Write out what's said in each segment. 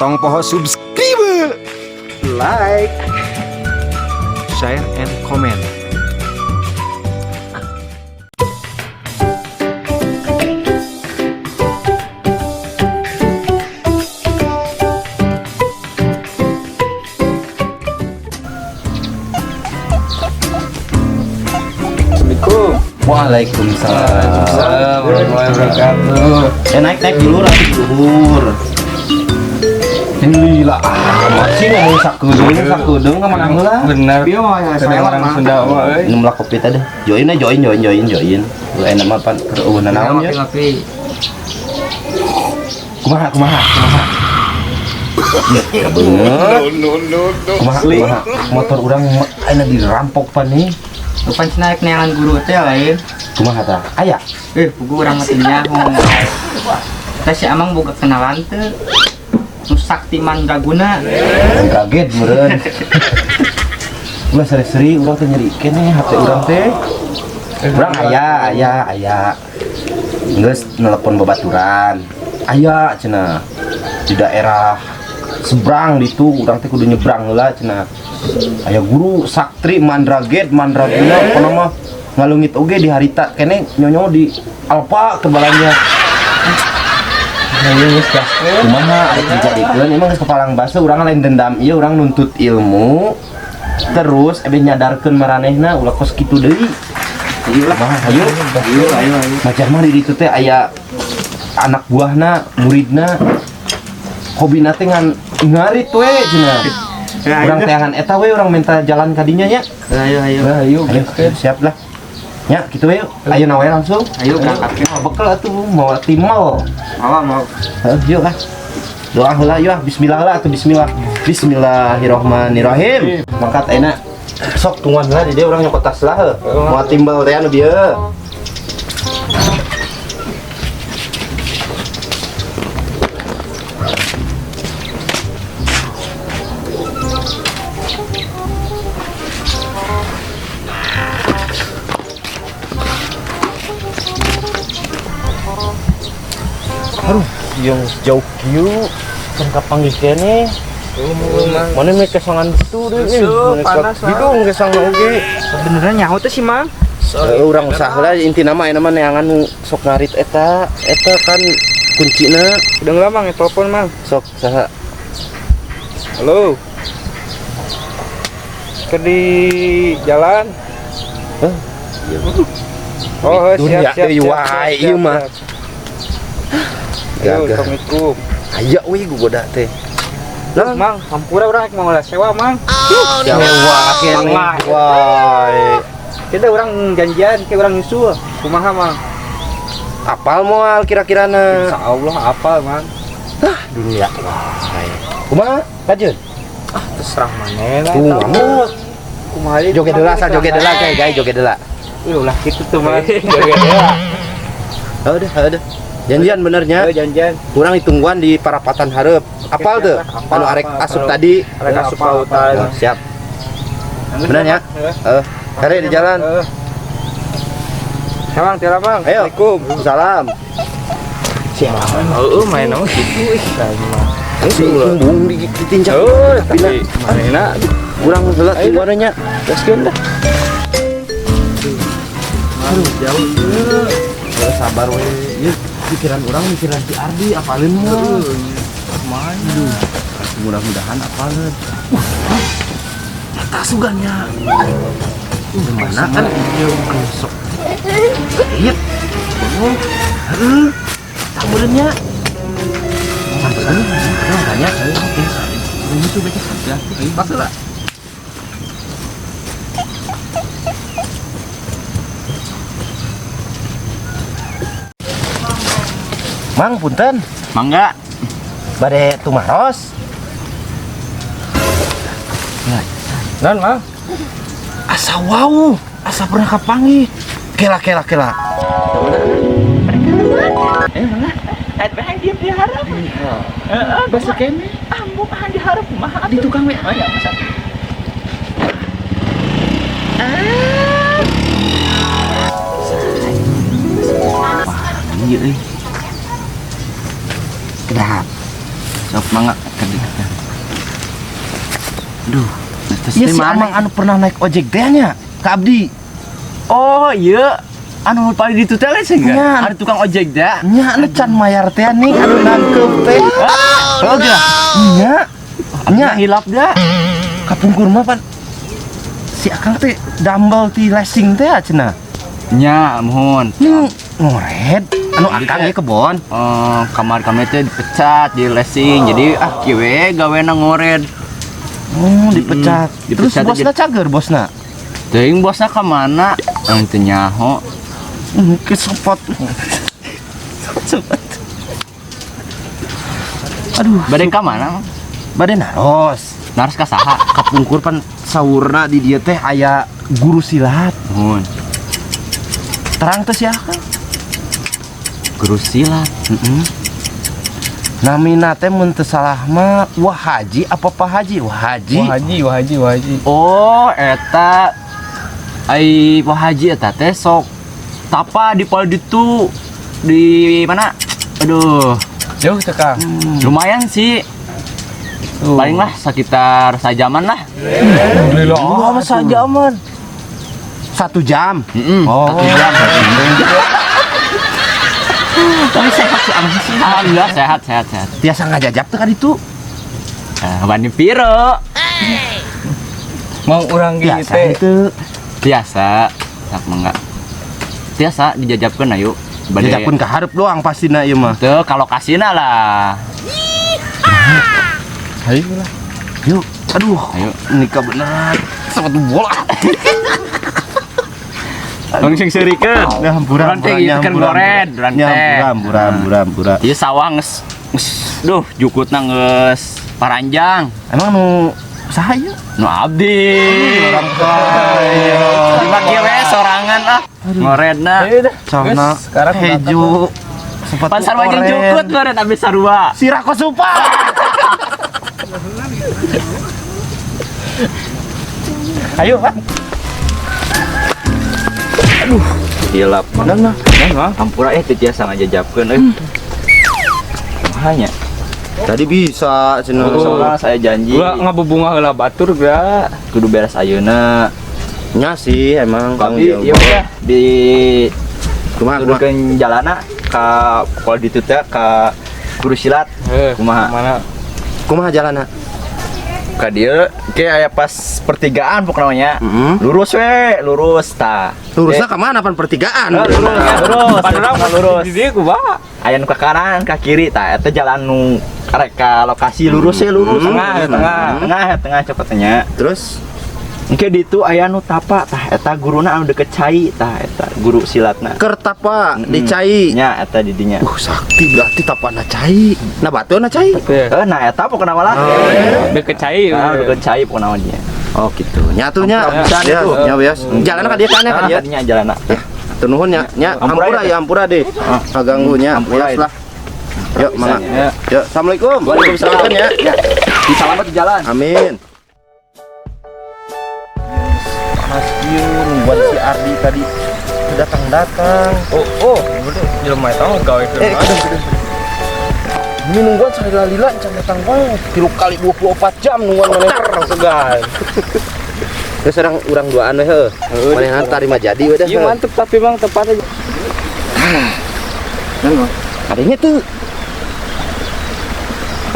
Tong poho subscribe, like, share, and comment. Assalamualaikum. Waalaikumsalam. Warahmatullahi wabarakatuh. Ya, naik naik dulu nanti luhur. Ini lah amat sih ngomong sakedeung sakedeung ka mana heula. Benar. Dia mau Ada saya orang Sunda mah euy. Minum lah kopi tadi. Join aja, join join join join. Lu enak mah pan keur eueuh naon ya. Ngopi. Kumaha kumaha kumaha. Ya, bener. Kumaha kumaha. Motor urang enak dirampok pan nih. Lupa cenah naik neangan guru teh lain. Kumaha tah? Aya. Pugu urang mah teu nyaho. Teh si Amang boga kenalan teu. Nu sakti mandraguna. Kaget meureun. Ulah seri-seri urang teh nyeri keneh hate urang teh. Urang aya aya aya. Geus nelpon babaturan. Aya cenah di daerah seberang ditu urang teh kudu nyebrang heula cenah. Aya guru saktri mandraget mandraguna pokona mah ngalungit oge di harita keneh nyonyo di Alfa kebalannya. Ayo geus gaskeun. Kumaha arek dijadikeun emang geus kepalang basa urang lain dendam ieu, urang nuntut ilmu terus ebe nyadarkeun maranehna ulah kos kitu deui. Kumaha, hayu? Ayo ayo ayo. Majar mah di ditu teh aya anak buahna, muridna, hobina teh ngan ngarit we cenah. Urang teangan eta we, urang minta jalan kadinya nya. Ayo ayo. Ayo Ayo, gaskeun. siap lah nya, kitu we yuk. Ayo nawe langsung. Ayo berangkat. Mau bekal atuh, mau timal. Mau mau. Heuh, yuk ah. Doa heula yuk ah. Bismillah heula atuh, bismillah. Bismillahirrahmanirrahim. Mangkat enak. Sok tungguan heula di dieu, urang nyokot tas lah heuh. Moal timbal teh anu bieu. Aduh, yang jauh kieu kan kapanggih keneh. Mana mereka kesangan gitu deh, Susu, panas, hidung kesangan oge. Beneran nyaho teh si Mang. Urang usah lah, inti nama nama neangan nu sok ngarit eta, eta kan kuncina. Udah lah Mang, telepon Mang. Sok saha? Halo. Ke di jalan. Hah? Oh, Dunia siap siap. euy, Siap, wae, siap, ieu mah. siap. Ayo, Gagah. Assalamualaikum. Aya we goda teh. Lah Mang, hampura urang rek mau sewa Mang. Sewa kene. Wah. Wae. Kita urang janjian, ke urang nyusul. Kumaha Mang? Apal moal kira-kirana? Insyaallah apal Mang. Dunia wae. Kumaha? Lanjut. Ah, terserah maneh lah. Tuh, kamu Kumaha deui? joget heula sa, joget heula kayak guys, joget heula. Ulah kitu tuh Mang. Joget heula. Udah, udah. Janjian benernya. Ayo janjian. Kurang ditungguan di parapatan hareup. Apal tuh? Apal, Anu arek apal, asup apal. tadi. Arek asup lautan. Oh, siap. Bener ya? Heeh. Kare di jalan. Heeh. Emang tiara Mang. Ayo. Assalamualaikum. Salam. Siap. Heeh, main nama gitu ih. Si kumbung ditincak. Heuh, Tapi tapi manehna kurang heula tungguan nya. Gaskeun dah. aduh jauh. Udah sabar we. Ieu pikiran urang mikiran si Ardi apalin mah. Mana? Aduh, mudah-mudahan apalin. Wah, eta sugannya. Gimana kan anu sok. Iya. Oh, heeh. Tak meureun nya. Sampeun urang tanya. Oke. Ini tuh baca saja. Pas lah. Mang punten, Mangga. bade tumaros. Non, Mang. Asa wow, asa pernah kapanggih. Kela kela kela. Eh, dia diharap. Heeh, Basa kene. Ambu ah diharap kumaha di tukang we. Oh ya, masa. Iya euy. Kedap. Sok mangga Iya si Amang anu pernah naik ojek teh nya ka abdi. Oh iya, anu paling ditu teh sih enggak? Ada tukang ojek dah. Nya anu can mayar teh nih anu nangkep teh. Oh geura. Nya. Nya hilap dah. Kapungkur mah pan si Akang teh dumbbell ti lesing teh cenah. Nya mohon. Ning ngored anu Akang ieu kebon. Kamar kami teh dipecat di lesing. Jadi ah kieu we gawena ngored. Oh, dipecat. Terus bosna cager bosna. Teuing bosna ka mana? Teu nyaho. Ke sepot. Sepot. Aduh, bade ka mana? Bade naros. Naros ka saha? Kapungkur pan saurna di dieu teh aya guru silat. Mun. Terang teh sia Akang. Guru silat. Heeh. Namina teh mun teu salah mah Wah Haji apa Pak Haji? Wah Haji. Wah Haji, Wah Haji, Wah Haji. Oh, eta ai Wah Haji eta teh sok tapa di pol ditu di mana? Aduh, jauh teh Kang. Lumayan sih. Paling lah sekitar sajaman lah. Alhamdulillah. Oh, sama sajaman. 1 jam. Oh. 1 jam. Tapi sehat sih, aman sih. Alhamdulillah sehat, sehat, sehat. Biasa ngajajap tuh kan itu. Wani piro. Mau urang gini teh. Itu. Biasa, tak mangga. Biasa dijajapkeun ayo. Dijajapkeun ka hareup doang pastina ieu mah. Tuh kalau kasina lah. Ayo lah. Yuk. Aduh, ayo. Nikah beneran. Sepatu bola. Langsung seurikeun. Nah, hampura, hampura, hampura, hampura, hampura. Ieu sawah geus, duh, jukutna geus paranjang. Emang nu saha ieu? Nu abdi. Orang kaya. Dibagi we sorangan lah. Ngoredna. Sana sekarang hejo. Sepatu Pan sarua jeung jukut ngored abis sarua. Sirah kosupa. Ayo, Pak. Aduh, hilap. Nah, nah, hampura teu tiasa ngajajapkeun euy. Kumaha nya? Tadi bisa cenah. Soalnya saya janji. Ulah ngabubunga heula batur geura. Kudu beres ayeuna. Nya sih emang. Tapi ieu mah di kumaha kudukeun jalana ka pol ditu teh ka guru silat. Kumaha? Mana? Kumaha jalana? Ka dieu ke aya pas pertigaan pokokna nya. Lurus we, lurus tah. Lurusna ka mana pan pertigaan? Lurus, lurus. Padahal lurus. Di dieu kumaha? Aya nu ka kanan, ka kiri tah eta jalan nu arek ka lokasi lurus we, lurus. Tengah, tengah. Tengah, tengah cepetnya. Terus engke ditu aya nu tapa tah eta guruna anu deket cai tah eta guru silatna. Kertapa di cai. Nya eta di dinya. Sakti berarti tapana cai. Nah batuna cai. Heeh, nah eta pokona malah. Deket cai. Nah, deket cai pokona mah dinya. Oh gitu. Nyatunya bisa itu. Nya bias. Jalanna ka dieu kana ka dieu. Nya jalanna. Teu nuhun nya. Nya hampura ya hampura deh. Kaganggu nya. Hampura lah. Yuk mangga. Yuk, assalamualaikum. Waalaikumsalam ya. Selamat di jalan. Amin. Mas Kieu nungguan si Ardi tadi datang-datang. Oh, jelema eta mah gawe keur. Ini nungguan salila-lila can datang wae. 3 kali 24 jam nungguan maneh segan. Geus urang urang duaan we heuh. Manehna tarima jadi we dah. Ieu mantep tapi Bang tempatnya. Adanya tuh.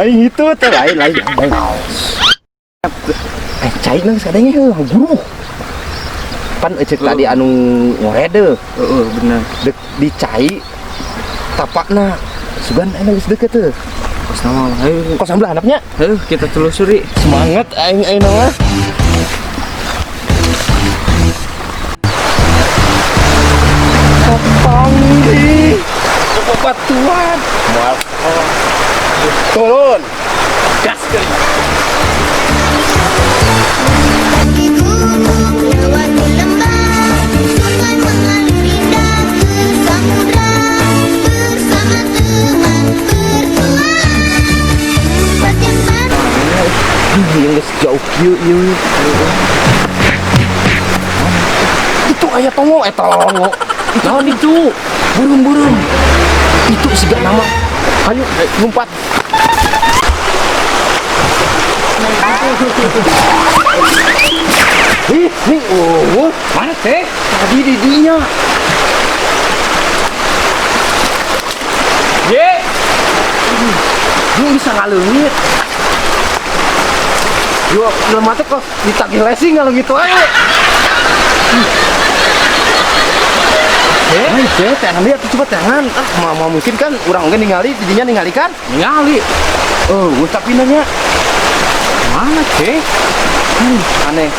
Aing itu teh lain lain. Cai nang sadanya heuh guru. Pan ecek tadi anu ngorede. Heeh, bener. Dek dicai tapakna sugan anu geus deket teu. Kos nama ayo. Kos sebelah handapnya. Heuh, kita telusuri. Semangat aing aing mah. Kapanggih. Bebatuan. Moal. Turun. Gaskeun. Yang jauh kieu ieu. Itu aya tongo eta tongo. Naon itu? Burung-burung. Itu siga nama. Ayo lompat. Ih, nih, oh, Mana teh? Tadi didinya. Ye. Ini bisa ngaleungit. Yo, jelema teh kok ditagih lesing ngaleungit wae. Eh, teh, tangan dia tuh coba tangan. Ah, mau mungkin kan urang oge ningali, didinya ningali kan? Ningali. Oh, tapi nanya. Mana teh? Aneh.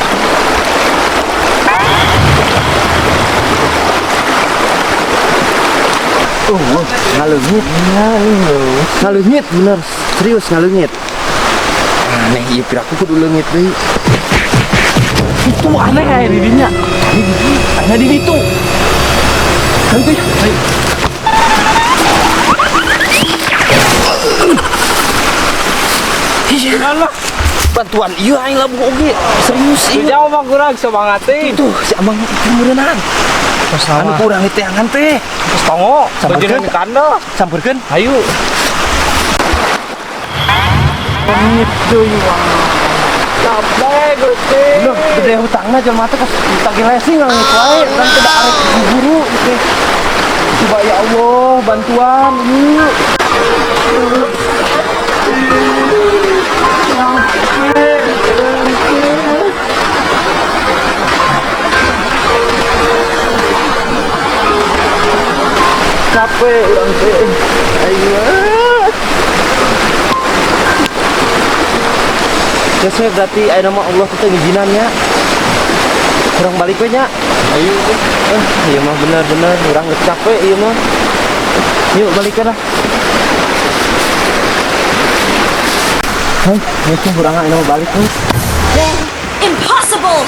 Oh, ngaleungit. Ngaleungit bener, serius ngaleungit. Aneh ieu piraku kudu leungit deui. Itu aneh aya di dinya. Aya di ditu. Nanti. Alah, Bantuan ieu aing labuh oge. Serius ieu. jauh mah kurang semangat teh. Tuh, si Amang itu meureunang. Anu kurang teangan teh. Terus tongo, Sampeurkeun. baju kandel. Sampeurkeun. Ayo. Pengit deui wah. Capek Gusti. Bener, gede hutangna jelema teh kos ditagih lesing ngaleungit wae dan teu arek guru gitu. Coba ya Allah, bantuan ieu. Capek urang teh. Ayo. Geus we berarti aya nama Allah teh ngijinan nya. Kurang balik we nya. Ayo. Ieu mah bener-bener urang geus capek ieu mah. Yuk balik lah. Hei, geus teh urang aya mah balik we. Impossible!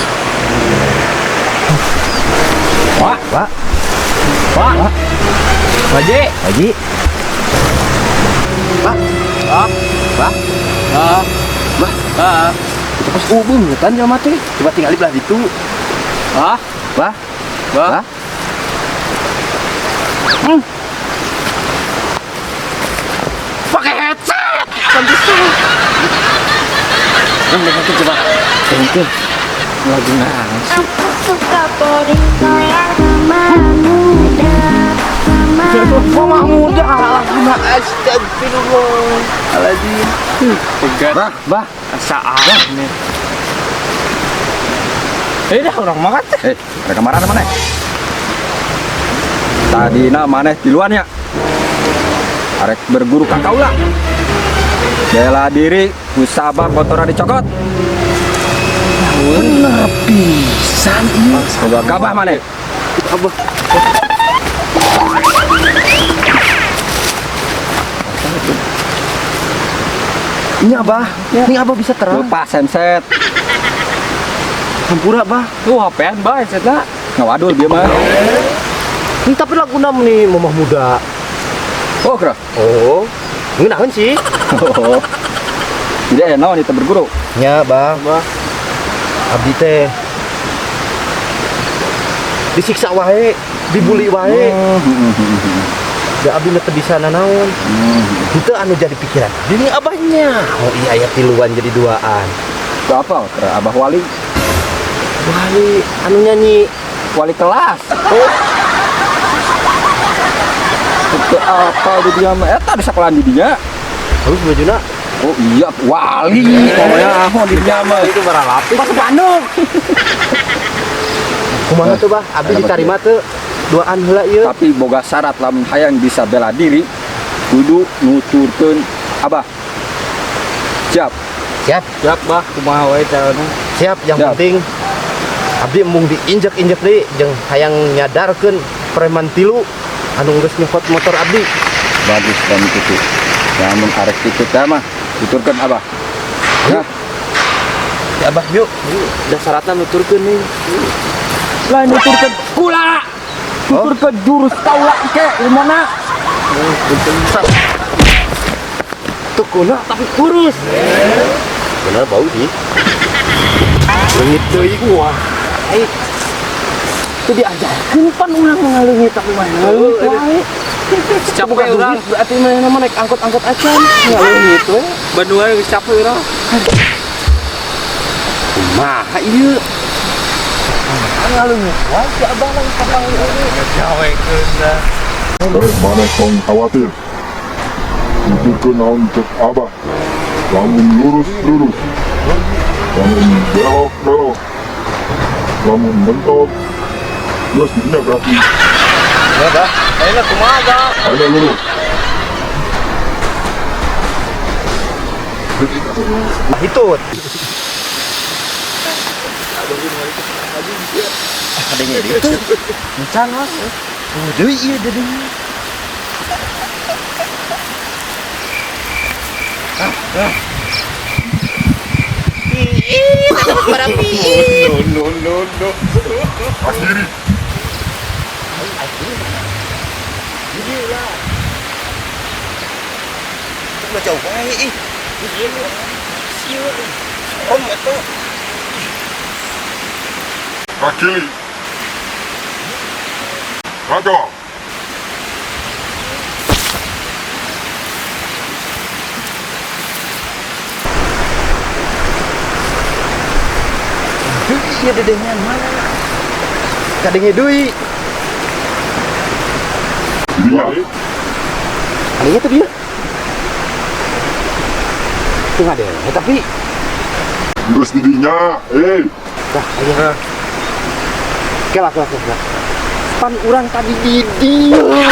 Wah, Pak, wah. Haji. Haji. Pak. Ah. Pak. Ah. Bah, Ah. itu pas ubung kan jelema teh. Coba tinggali belah ditu. Ah. Bah. Bah. Bah. Pakai headset. Pantesan. Nah, coba. Thank you. Lagi nangis. Aku suka goyang mama muda, mama Mama muda. Alhamdulillah. Astagfirullah. Alazim. Pegat. Bah, bah. Asa aneh. Eh dah orang makan teh. Eh, ada kemarin mana? Tadina maneh tiluan ya. Arek berguru ka kaula. Bela diri kusabab motorna dicokot. Bener pisan ieu. Semoga gabah maneh. Abah. Ini abah, ini abah bisa terang. Lepas handset. Hampura bah. Tuh HP-an bah headsetna. Ngawadul dia mah. Ini tapi laguna nih mamah muda. Oh, kira. Oh, ngeunaheun sih. Oh. Jadi aya naon itu berguru? Nya, Bang. Bah. Abdi teh disiksa wae, dibully wae. Da abdi teu bisa nanaon. Itu anu jadi pikiran. Dini abahnya. Oh iya aya tiluan jadi duaan. Gak apa, kira abah wali, Wali anu nyanyi wali kelas. Oh. Itu apa di dia mah? Eta di sekolahan di dia. Halus bajuna. Oh iya, wali pokoknya aku di dia mah. Itu barang lapis. Pas Bandung. Kumaha tuh, Bah? Abdi ditarima teu duaan heula ieu. Tapi boga syarat lamun hayang bisa bela diri kudu nuturkeun abah. Siap. Siap, Siap bah, kumaha wae carana. siap. Yang Siap. penting abdi embung diinjek-injek deui jeung hayang nyadarkeun preman tilu anu geus nyokot motor abdi. Bagus dan itu. Lamun arek kitu teh mah tuturkeun abah. Ya, Ya abah yuk. Dah syaratna nuturkeun nih. lain nuturkeun kula. Tuturkeun jurus kaula ke ilmuna. Tukuna tapi kurus. Bener bau sih. Leungit deui wah. Eh. Itu diajarkeun pan urang ngaleungit tapi mah ngaleungit wae. Capek urang. Berarti mana naik angkot-angkot acan ngaleungit we. Bandung aja geus capek urang. Kumaha ieu? Ngaleungit wae si abah lagi kapanggih oge. Gawekeun dah. Eh, maneh tong khawatir. Tuturkeun naon cek abah. Lamun lurus lurus. Lamun belok belok. Lamun mentok. Geus dinya berarti. Ya bah. Ayeuna kumaha bah? Ayo lurus. Hitut. Adanya itu. Encan mas. Oh, deui ieu deui. No no no. Akhiri. Ulah jauh wae ih. Om atuh. Kakili. Raga. Deui ieu dedengan mana? Kadenge deui. Dinya. Adanya tuh dia. Teu ngadenge tapi Geus di dinya. Eh, dah aya. Kela kela kela. Pan urang tadi di dieu.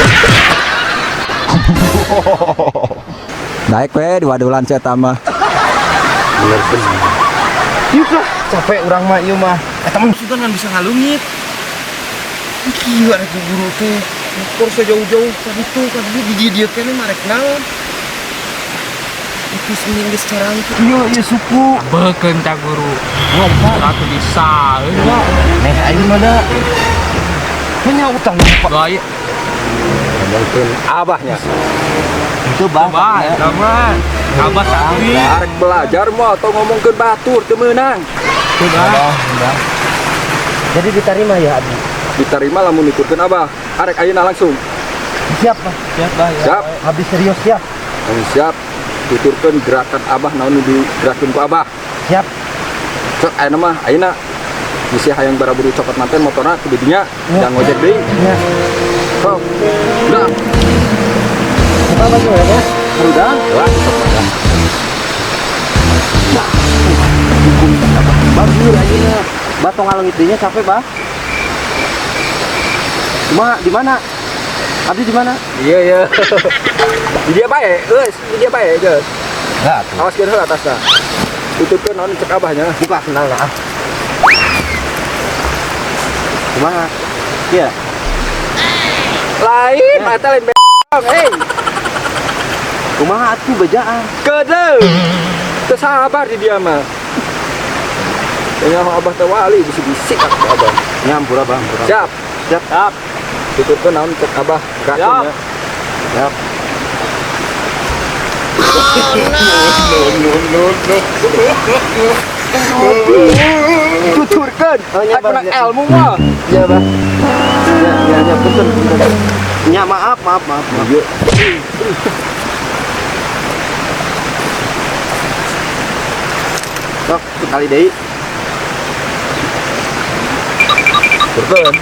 Naik we di wadulan si eta mah. Bener bener. Yuk lah, capek urang mah ieu mah. Eta mah sugan kan bisa ngalungit. Kieu arek guru teh. Ukur sejauh-jauh ka ditu ka dieu di dieu keneh mah rek naon. Itu sending geus carangkeun. Ieu ieu suku. Beukeun ka guru. Ngomong Atuh bisa euy. Neh aing mah da. Nya utang lupa. Gaya Ngomongkeun abahnya. Itu bah. bah eta mah. Abah sakti. Arek belajar mah atau ngomongkeun batur teu meunang. Teu bah. Jadi diterima ya Abi. Diterima lamun ikutkeun abah. Arek ayeuna langsung. Siap, Bah. Siap bah ya. Siap. Habis serius siap. Lamun siap. Tuturkeun gerakan abah naon nu digerakkeun ku abah. Siap. Cek ayeuna mah ayeuna bisi hayang baraburu cokot manten motorna ku didinya jangan ngojek deui. Ya. Sok. Udah. Buka baju ya. Udah. Wah, sok makan. Bagus ayeuna. Batong ngalungit dinya capek, Bah. Cuma di mana? Abdi di mana? Iya, iya. Di dia bae, geus, di dia bae, geus. Enggak. Awas keun heula atasna. Tutupkeun naon cek abahnya. Buka sendal lah. Kumaha? Iya. Lain, mata lain be***ong, hei. Kumaha atuh bejaan? Kedeung. Teu sabar di dia mah. Kayaknya abah teh wali bisik-bisik aku abah. Nyampur abah, ampura. Siap. Siap. Siap. Tutupkeun naon cek abah gerakeun ya. Siap. No no no. Tuturkeun. Oh, nya, Aku Bah. nak ilmu mah. Iya, Bah. Ya, ya, ya, betul, betul. Ya, maaf, maaf, maaf, maaf. Iya. Sok, sekali deui. Tuturkeun.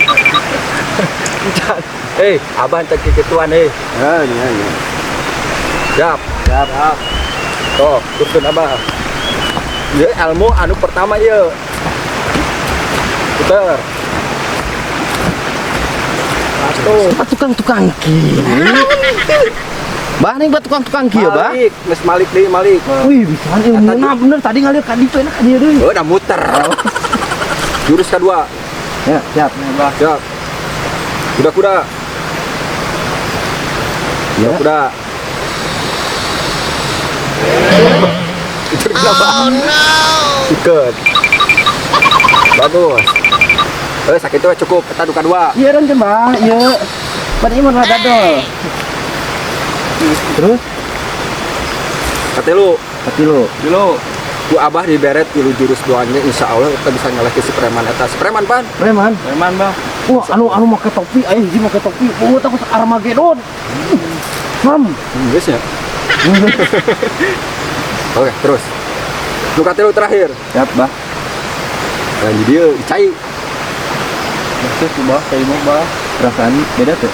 Eh, abah entar kikituan eh. Ya, ya, ya. Siap. Siap. Tuh, tuturkeun abah. Ieu ilmu anu pertama ieu. Puter. Satu. Apa tukang-tukang ki? Bah, nih buat tukang-tukang ki ya, Bah. Malik, geus malik deui malik. Wih, bisa ilmuna bener tadi ngalir ka ditu enak ka dieu deui. Oh, udah muter. Jurus kedua. Ya, siap. Siap. Kuda-kuda. Ya. Kuda. Itu kenapa? Oh no. Ikat. Bagus. Eh, sakit itu cukup. Kita duka dua. Iya, ren Bah. Iya. Pada ieu mah dadol. Terus Katilu. katilu. Tilu. Ku abah diberet tilu jurus doanya insya Allah kita bisa ngalahkeun si preman eta. Si preman pan. Preman. Preman bah. Wah, anu anu make topi, aya hiji make topi. Oh, takut Armageddon. Ham. Geus ya. Oke, terus. Nu katilu terakhir. Siap, Bah. Lain di dieu di cai. Maksud bah, cai mah bah. Perasaan beda tuh.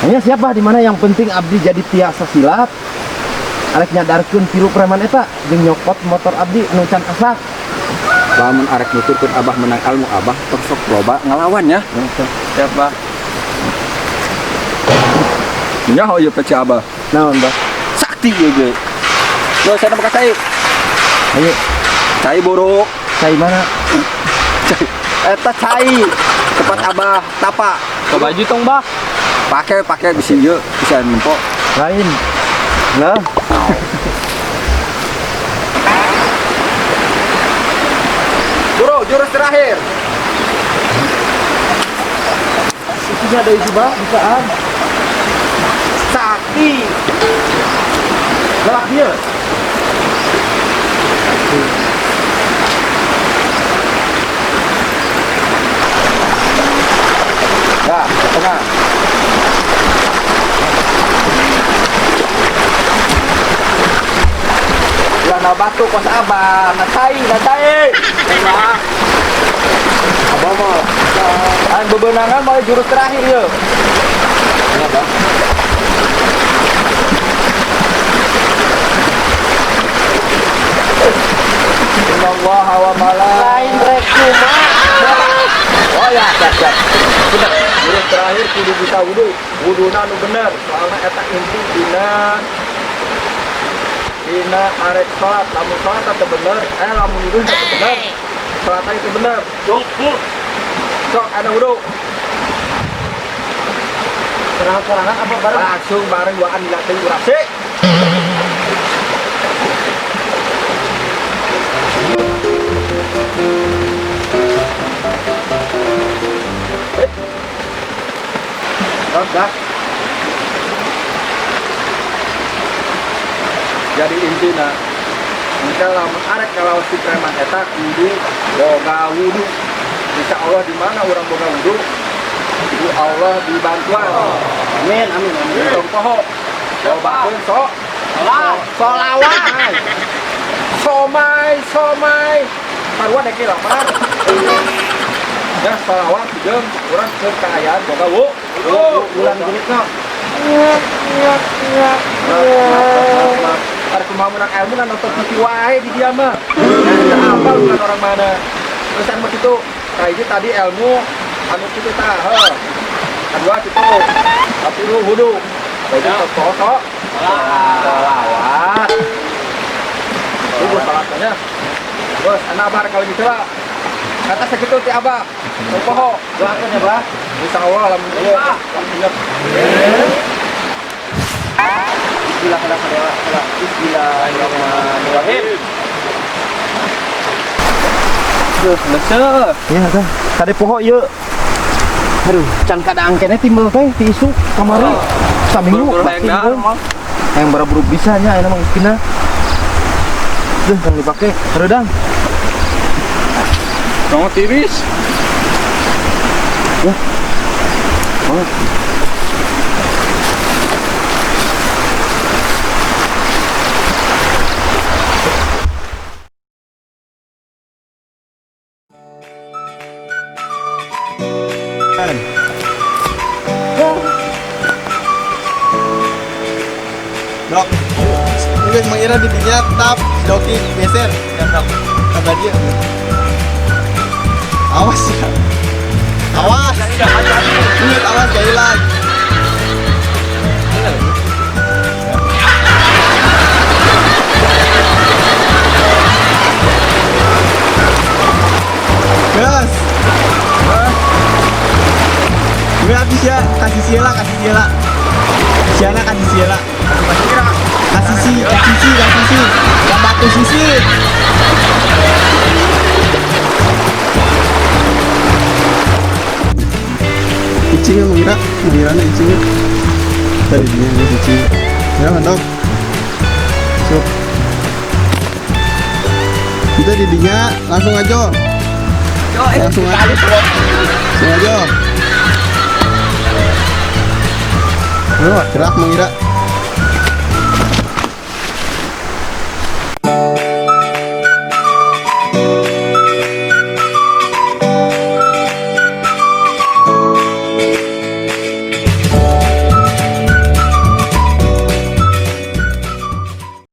Hanya siapa di mana yang penting abdi jadi tiasa silat. Arek nyadarkeun tilu preman eta jeung nyokot motor abdi anu can asak. Lamun arek nuturkeun abah menang ilmu abah tong sok loba ngalawan ya. Siap, Bah. Nyaho ieu peci abah. Naon, Bah? Sakti ieu ge. Yo saya buka cai. Ayo, Cai borok. cai mana? Cai. Eta cai. Tempat abah tapa. Ke baju tong, Bah. Pakai pakai bisi ieu bisa nempo. Lain. Lah, Bro, jurus terakhir. isinya ada isi bah, bisaan. Sakti. Galak dia. Nah, ke tengah. Ulah na batu kos abah, na cai, na cai. Nah. Abah mah, lain bebenangan malah jurus terakhir ya. Ya, Bang. Innallaha wa malaikatahu. Lain rek kumaha. Oh ya, siap, siap. Bener. Jurus terakhir kudu bisa wudu. Wuduna nu bener, soalna eta inti dina dina arek salat. Lamun salat teu bener, lamun wudu teu bener. Salat itu bener. Sok, sok ada wudu. Serang-serangan apa bareng? Langsung bareng duaan dilatih urang sik. Dah. Jadi intina engke lamun arek ngalawan si preman eta kudu boga wudu. Insya Allah di mana urang boga wudu, ku Allah dibantuan. Amin, amin, amin. Tong poho. Cobakeun sok. Solawat. Somai, somai. Sarua dek lamar. Ya solawat jeung urang keur kaayaan boga wudu. Bulan genitna. Arek kumaha menang ilmu kan nonton TV wae di dia mah. Nah, apa bukan orang mana. Terus anu kitu, kahiji tadi ilmu anu kitu tah, heuh. Kadua kitu. Tapi lu wudu. Jadi sok sok. Solawat. Tunggu salatnya. Bos, anak abah kalau gitu lah. Kata segitu ti abah. Tong poho. Doakeun ya, Bah. Insya Allah alhamdulillah. Bismillahirrahmanirrahim. Bismillahirrahmanirrahim. Duh, leseuh. Ya, tah. Kade poho ieu. Aduh, can kadaang keneh timbel teh ti isuk kamari. Saminggu Buru-buru pasti hayang dahar, timbel. Mang. Hayang baraburu bisa nya ayeuna mah geus pindah. Duh, kan dipake hareudang. Tong tiris. Ya. Oh. Dok, ini guys mengira didinya tap Doki geser. Ya, dok. Kabar dia. Awas ya. Awas. Ingat awas gak hilang. Gas. Gue habis ya, kasih siela, kasih siela. Siana kasih siela. Kasih si, kasih si, kasih si. Yang batu sisi. Icingnya mengira, mengiranya icingnya. Tadi dia ini icing. Ya mantap. Sup. Kita didinya langsung aja. Langsung aja. Langsung aja. Gerak mengira.